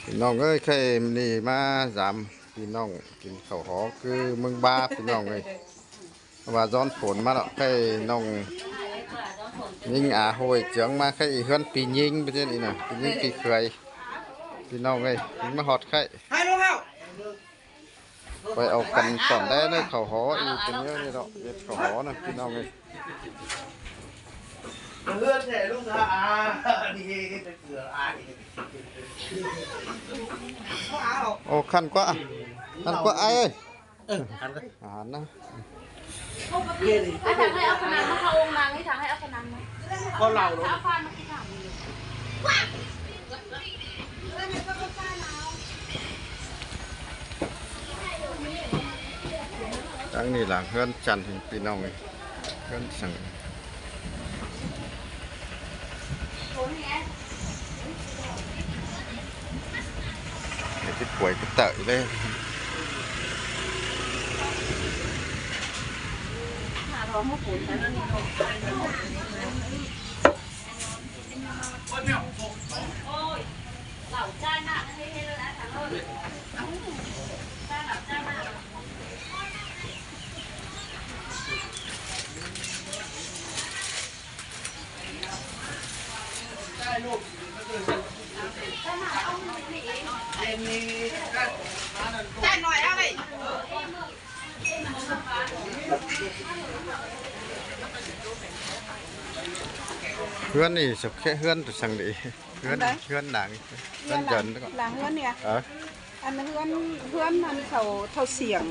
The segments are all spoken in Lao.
ພີ່ນ້ອງເອີຍ ໄຂ່ມື້ນີ້ມາຢາມພີ່ນ້ອງກິນເຂົ້າຫໍຄືເມືອງບາ ພີ່ນ້ອງເອີຍ. ວ່າຮ້ອນຝົນມາແລ້ວ ໄຂ່ນ້ອງຍິງອາໂຫຍເຈືອງມາ ໄຂ່ເຮືອນພີ່ຍິງປະເທດນີ້ນະ ພີ່ຍິງພີ່ເຂີຍ ພີ່ນ້ອງເອີຍ ຍິງມາຮອດໄຂ່. ໄປເອົາກັນຕອນໃດເດີ ເຂົ້າຫໍອີກເປັນແນວນີ້ດອກ ເຮັດເຂົ້າຫໍນະພີ່ນ້ອງເອີຍ. ເຮືອນແທ້ລຸງທາອາ ນີ້ເກືອອາຍ ໂອ້ ຄັນກວ່າ ຄັນກວ່າອ້າຍເອີຍ. ເອີ ຄັນກວ່າ ອາຫານນະ. ອາ ທາງໃຫ້ເອົາຂະໜາມມາ ເຂົ້າອົງນາງນີ້ ທາງໃຫ້ເອົາຂະໜາມມາ ເຂົາເລົ່າເນາະ ເອົາຟານມາກິນນ້ຳ. ທາງນີ້ຫຼັງເຮືອນຈັນເຫັນພີ່ນ້ອງເອີຍ ເຮືອນສັງ ໄດ້ປ່ວຍກະເຕີເລີຍ. ເຮືອນນີ້ ເຮືອນຕົວສັງເດ ເຮືອນ ເຮືອນນາງ ເຮືອນເດີນ ຫຼັງເຮືອນນີ້ ເອີ ອັນເຮືອນ ເຮືອນອັນເຖົ້າ ເຖົ້າສຽງ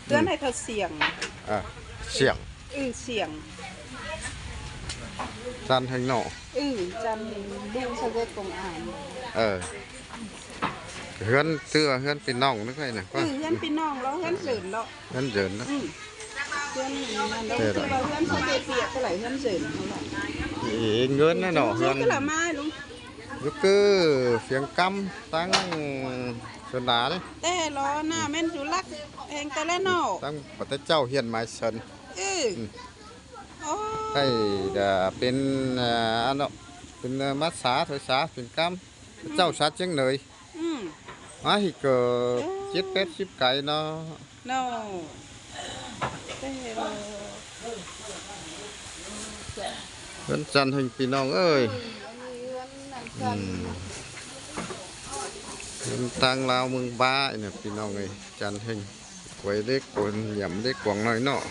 ເຮືອນໃຫ້ເຖົ້າສຽງ ເອີ ສຽງ ເອີ ສຽງ ຈັນເຮັງເນາະ ເອີ ຈັນເຮັງ ລຸງສະເຫວີດກົງອານ ເອີ. ເຮືອນ ຖືວ່າເຮືອນພີ່ນ້ອງນະ ເອີ ເຮືອນພີ່ນ້ອງເນາະ ເຮືອນເດີນເນາະ ເຮືອນເດີນເນາະ ອືມ ເຮືອນນັ້ນເນາະ ເຮືອນເຂົາເປັນປຽກເທົ່າໃດ ເຮືອນເດີນເນາະ ເອີ ເງິນນະເນາະ ເຮືອນ ຢູ່ຄື ເຟຍງກຳ ຕັ້ງສວນດານີ້ ແຕ່ລະນະ ແມ່ນຢູ່ຫຼັກແຫ່ງແຕ່ລະເນາະ ຕັ້ງປະເທດເຈົ້າ ຮຽນໝາຍເຊີນ ເອີ ອືມ ໂອ້ ໃກ້ຈະເປັນ ເອີ ອັນເນາະ ເປັນມາສາ ຖອຍສາ ເຟຍງກຳ ເຈົ້າສາຈຽງເນີຍ ອືມ ມາຮີກະ ເອີ ເຈັດແປດສິບໄກເນາະ ເນາະ ແຕ່ລະ ເຮືອນຈັນເຮັງ ພີ່ນ້ອງເອີຍ ເຮືອນຈັນ ອືມ ເຮືອນຕ່າງລາວເມືອງບານີ້ນະ ພີ່ນ້ອງເອີຍ ຈັນເຮັງ ກວຍເຫຼັກ ກວນຢຳເຫຼັກ ກວາງນ້ອຍເນາະ.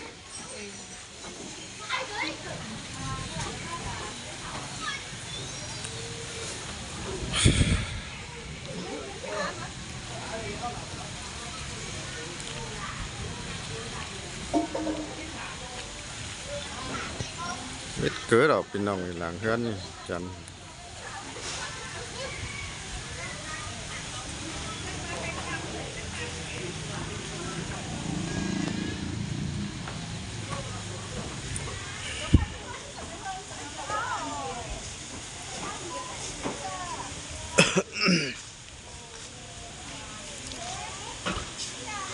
ເມັດເກີດອອກ ພີ່ນ້ອງ ຫຼັງເຮືອນນີ້ ຈັນ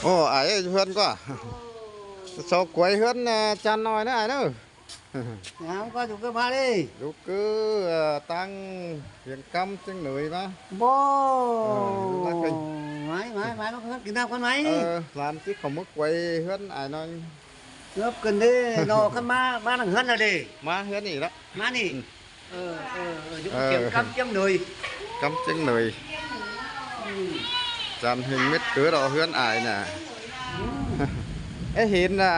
ໂອ້ ອ້າຍເອີຍ ເຮືອນກວ່າ ຊອກກວຍເຮືອນ ອາ ຈານນ້ອຍເດີ ອ້າຍເດີ. ງາມກວ່າຢູ່ກະມາເດ້ ລູກຄື ເອີ ຕັ້ງວຽງກຳ ຊຽງເໜີຍມາ ບໍ່ ເອີ ມາ ມາ ມາ ມາກິນນ້ຳກັນໄໝ ເອີ ຫຼານຊິເຂົ້າມາກວຍເຮືອນອ້າຍໜ້ອຍ ເກີບກັນເດ້ເນາະ ຄັນມາ ມາທາງເຮືອນລະເດ້ ມາເຮືອນນີ້ລະ ມານີ້ ອືມ ເອີ ເອີ ເອີ ຢູ່ ເອີ ກຳ ກຳ ກຳ ເຈີງເໜີຍ ກຳ ເຈີງເໜີຍ ອືມ ຈານເຮັງເມັດເກີດເອົາເຮືອນອ້າຍນະ ອືມ ເອີ ເຫັນ ອ່າ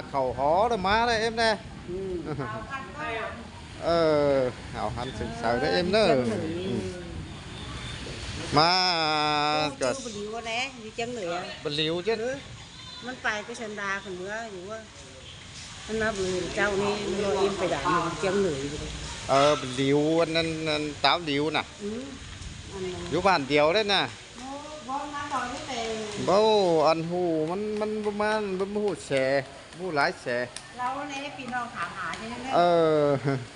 ເຂົ້າຫໍລະມາລະເອັມແດ່ ອືມ ເອີ ເອົາຫັນເສັງເສົາເດີເອັມເດີ ເຈີງເໜີຍ ອືມ ມາ ໂອ້ ກະ ເຈົ້າບໍ່ຫຼິວແດ່ ຢູ່ເຈີງເໜີຍ ບໍ່ຫຼິວເຈົ້າ ມັນໄປໄປສັນດາຂຶ້ນເມືອຢູ່ວ່າ ມັນມາບໍ່ເຫັນເຈົ້ານີ້ ມັນບໍ່ເອັມໄປດານເຈີງເໜີຍ ເອີ ຫຼິວ ອັນນັ້ນ ອັນຕາວຫຼິວນະ ອືມ ຢູ່ບ້ານດຽວເດ້ນະ ບໍ່ ບໍ່ ອັນຮູ້ ມັນ ມັນບໍ່ມາ ມັນບໍ່ຮູ້ແຊ ບໍ່ຫຼາຍແຊ ລາວແນ່ ພີ່ນ້ອງຖາມຫາຢູ່ນັ້ນແຫຼະ ເອີ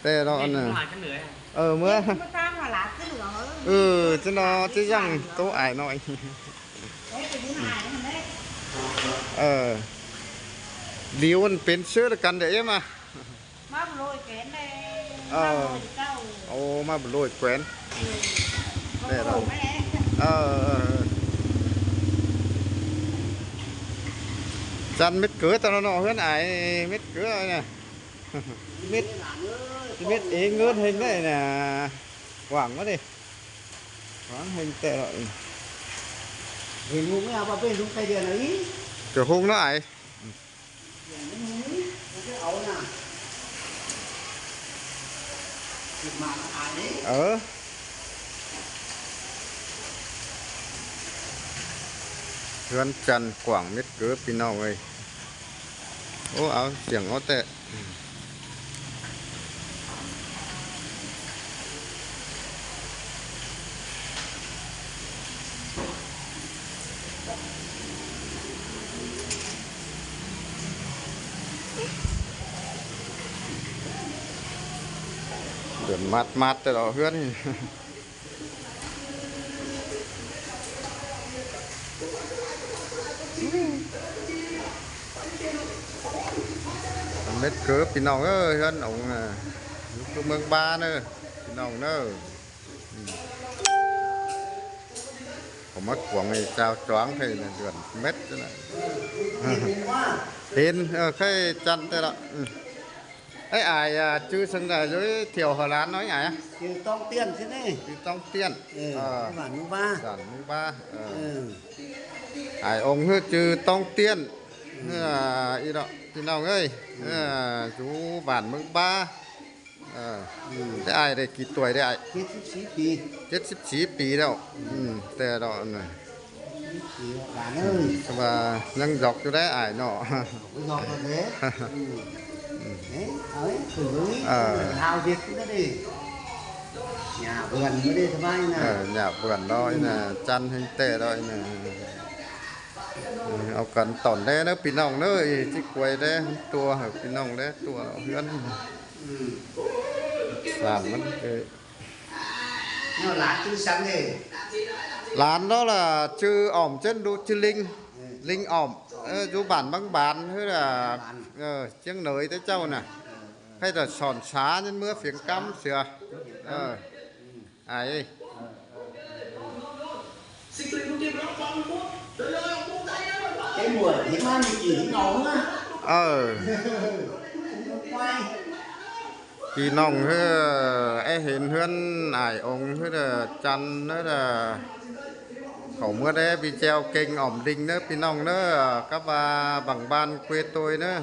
ແຕ່ລາວອັນນັ້ນ ເອີ ເມື່ອ ເອີ ຈະເນາະ ຈະຍັງໂຕອ້າຍນ້ອຍ ເອີ ຫຼິວມັນເປັນເຊື້ອກັນເດ້ເອັມ ມາບໍ່ໂລຍແຂວນແດ່ ເອີ ມາບໍ່ໂລຍເຈົ້າ ໂອ້ ມາບໍ່ໂລຍແຂວນ ເອີ ແຕ່ລາວ ມາບໍ່ໂລຍແມ່ ເອີ ຈັນເມັດເກີຕະເນາະ ເຮືອນອ້າຍເມັດເກີນະ ເມັດ ເມັດເອງເງິນເຮັງໄດ້ນະ ຫວັງວ່າເດ້ ຫວັງເຮັງແຕ່ລະ ເຫັນຮຸ່ງແລ້ວວ່າເປັນລຸງໄກ່ເດືອນອີກ ຈະຮຸ່ງເນາະອ້າຍ. ເອີ ເຮືອນຈັນກວ້າງເມັດເກີພີ່ນ້ອງເອີຍ ໂອ້ ເອົາ ສຽງເອົາແຕ່ ເດີນມາດໆ ແຕ່ລະເຮືອນນີ້ ເມັດເກີບພີ່ນ້ອງເອີຍ ເຮືອນອົງ ຢູ່ເມືອງບາເດີພີ່ນ້ອງເດີ. ເຂົາມາກວາງໃຫ້ຊາວຈອງໃຫ້ເດືອນເມັດນະ ເຫັນ ເອີ ເຄີຍຈັນແຕ່ລະ ອືມ ອ້າຍ ອ້າຍ ອາ ຈື່ສັງໃດ ຢູ່ແຖວຫົວລານນ້ອຍ ອ້າຍ ຈື່ຕ້ອງຕຽນຊິນີ້ ຈື່ຕ້ອງຕຽນ ເອີ ບ້ານໜູບາ ບ້ານໜູບາ ເອີ ເອີ ອ້າຍອົງ ຈື່ຕ້ອງຕຽນ ເອີ ອີດອກ ພີ່ນ້ອງເອີຍ ເອີ ຢູ່ບ້ານເມືອງບາ ເອີ ອືມ ແຕ່ອ້າຍໄດ້ກີ່ຕວຍແລ້ວອ້າຍ? ເຈັດສິບສີ່ປີ ເຈັດສິບສີ່ປີແລ້ວ ອືມ ແຕ່ດອກນັ້ນ ເຈັດສິບສີ່ປີ ຫຼານເອີຍ ແຕ່ວ່າຍັງດອກຢູ່ໄດ໋ອ້າຍເນາະ ດອກເດ້ ອືມ ເອີ ເອົາເອີ ຂຶ້ນເບິ່ງນີ້ ເອີ ເຮົາເຮັດຢູ່ເດ້ ຫຍ້າເບືອນຢູ່ເດ້ ສະບາຍນະ ເອີ ຫຍ້າເບືອນເນາະ ອືມ ນະ ຈັນແຮງແຕ່ດອກນະ ເອົາກັນຕອນແລເດີພີ່ນ້ອງເດີ ຊິກວຍແລ ຕົວະພີ່ນ້ອງແລ ຕົວະເຮືອນ ອືມ ສາມມັນເອີ ແນວຫຼານຊື່ສັງເດ ຫຼານເນາະລະ ຊື່ອອມ ເຊັ່ນດູ ຊື່ລິງ ເອີ ລິງອອມ ເອີ ຢູ່ບ້ານບາງບານ ເອີ ບາງບານ ເອີ ຈຽງເໜີຍແຕ່ເຈົ້ານະ ເອີ ໃຜຈະສອນສາຍັນເມືອຝຽງກຳເສືອ ເອີ ອືມ ອ້າຍ ເອີ ໄອ້ໝວດເຫັນມາມີກີ່ເອົາມາ ເອີ ພີ່ນ້ອງເອີ ໄອ້ເຫັນເຮືອນອ້າຍອົງເອີ ຈັນເອີ ເຂົາເມືອແດ່ ມີແຈ່ວເກັ່ງອອມລິງເດີພີ່ນ້ອງເດີ ກັບວ່າບາງບານເຄວໂຕຍເດີ.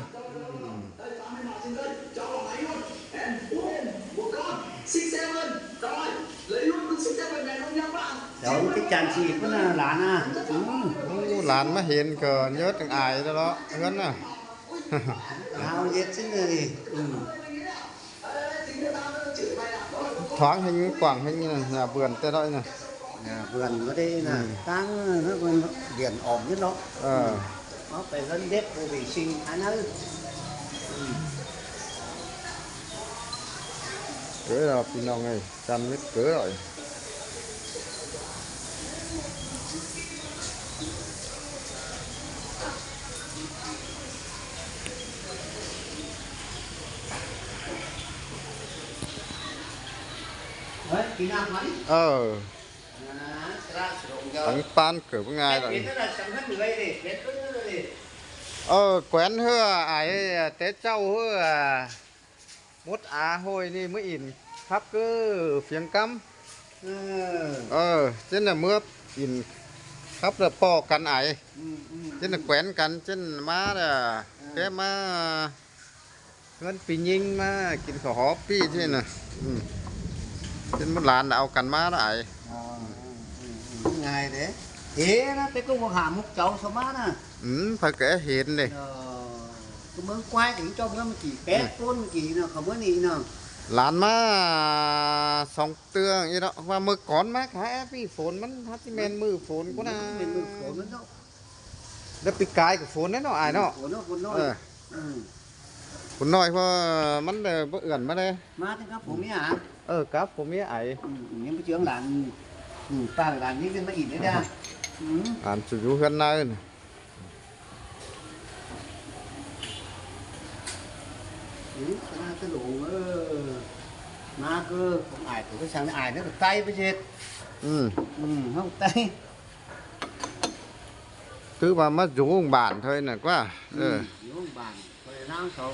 ເຈົ້າຕິດຈັນສີພຸ້ນນະຫຼານນະ ອືມ ໂອ້ ຫຼານມາເຫັນກໍເຍີດອາຍແລ້ວເນາະ ເຮືອນນະ ເຮົາເຮັດຊິເລີຍ ອືມ ທາງແຮ່ງກວ້າງແຮ່ງນີ້ນະ ຫຍ້າເບືອນແຕ່ນ້ອຍນະ ຫຍ້າເບືອນບໍ່ໄດ້ນະ ອືມ ຕັ້ງເນາະ ເພິ່ນດຽນອອມຢູ່ເນາະ ເອີ ເອົາໄປເລີນເດັດບໍ່ໄດ້ຊິງອັນນັ້ນ ອືມ ເອີ ພີ່ນ້ອງເອີຍ ຈັນເມັດເກີ້ຍ ເອີ ທັງປານເກີບງ່າຍດອກ ເອີ ແຂວນເຮືອ ອ້າຍ ແຕ່ເຈົ້າເຮືອ ໝົດອາໂຫຍນີ້ ມື້ອິນຂັບຄືຟຽງກຳ ເອີ ເອີ ເຊັ່ນນະ ເມື່ອອິນຂັບລະປໍກັນອາຍ ອືມ ເຊັ່ນນະ ແຂວນກັນ ເຊັ່ນມາລະ ເອີ ແຕ່ມາເຮືອນປີຍິງ ມາກິນເຂົ້າຫອມປີທີ່ນະ ອືມ ເຊັ່ນໝູ່ຫຼານເອົາກັນມາລະອາຍ ອໍ ອືມ ງ່າຍເດ້ ເອີ ນະ ແຕ່ກໍບໍ່ຫາໝູ່ເຈົ້າສະມານະ ອືມ ໃຜກໍເຫັນເດ້ ເອີ ກໍເມືອງຄວາຍ ເຈົ້າເມືອງເມື່ອກີ້ ແປດຄົນເມື່ອກີ້ເນາະ ເຂົາເມືອງນີ້ເນາະ ຫຼານມາສອງເທື່ອອີກເນາະ ວ່າມື້ກ່ອນມາຫາແອບນີ້ ຝົນມັນຫາຊິແມ່ນມື້ຝົນພຸ້ນນະ ແມ່ນມື້ຝົນເນາະ ແລ້ວປີກາຍກໍຝົນເດ້ເນາະ ອ້າຍເນາະ ຝົນເນາະ ຝົນນ້ອຍ ເອີ ອືມ ຝົນນ້ອຍ ເພາະມັນໄດ້ບໍ່ເອື້ອນມາເດ້ ມາເຖິງກັບຜົວເມຍ ເອີ ກັບຜົວເມຍອ້າຍ ອືມ ຍັງໄປເຈີອາຫຼານ ອືມ ປ້າຫຼານນີ້ຂຶ້ນມາອີກເດ້ ອືມ ຫຼານຊິຢູ່ເຮືອນນາ ອືມ ຄະນະຕະຫຼົງ ເອີ ມາຄືຂອງອ້າຍ ໂຕໄປສັ່ງອ້າຍ ແລ້ວກໍໄຕ່ໄປເຮັດ ອືມ ອືມ ເຮົາໄປ ຖືວ່າມາຢູ່ໂຮງບານເທື່ອນັ້ນກວ່າ ອືມ ເອີ ຢູ່ໂຮງບານ ຂ້ອຍນາງເຂົາ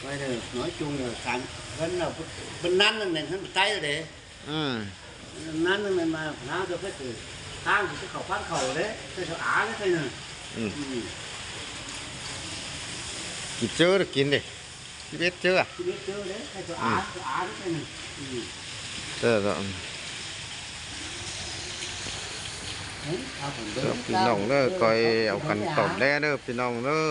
ຂ້ອຍເດີນ້ອຍຈຸງເດີ ການເພິ່ນເອົາ ເພິ່ນນັ້ນນັ້ນແມ່ນເພິ່ນໄປໄຕເດ້ ອືມ ນັ້ນນັ້ນແມ່ນມາ ນາງເຂົາໄປຄືທາງທີ່ເຂົາພັນເຂົ້າເດ້ ໄປເຂົາອາເດ້ ໄປນັ້ນ ອືມ ອືມ ກິນເຈີລະກິນເດ້ ສິບເອັດເຈີ ສິບເອັດເຈີເດ້ ໃຫ້ຕົວອາ ອືມ ຕົວອາໄປໜຶ່ງ ອືມ ເອີ ເອີ ພີ່ນ້ອງເດີ ຂ້ອຍເອົາກັນຕອນແລເດີ ພີ່ນ້ອງເດີ.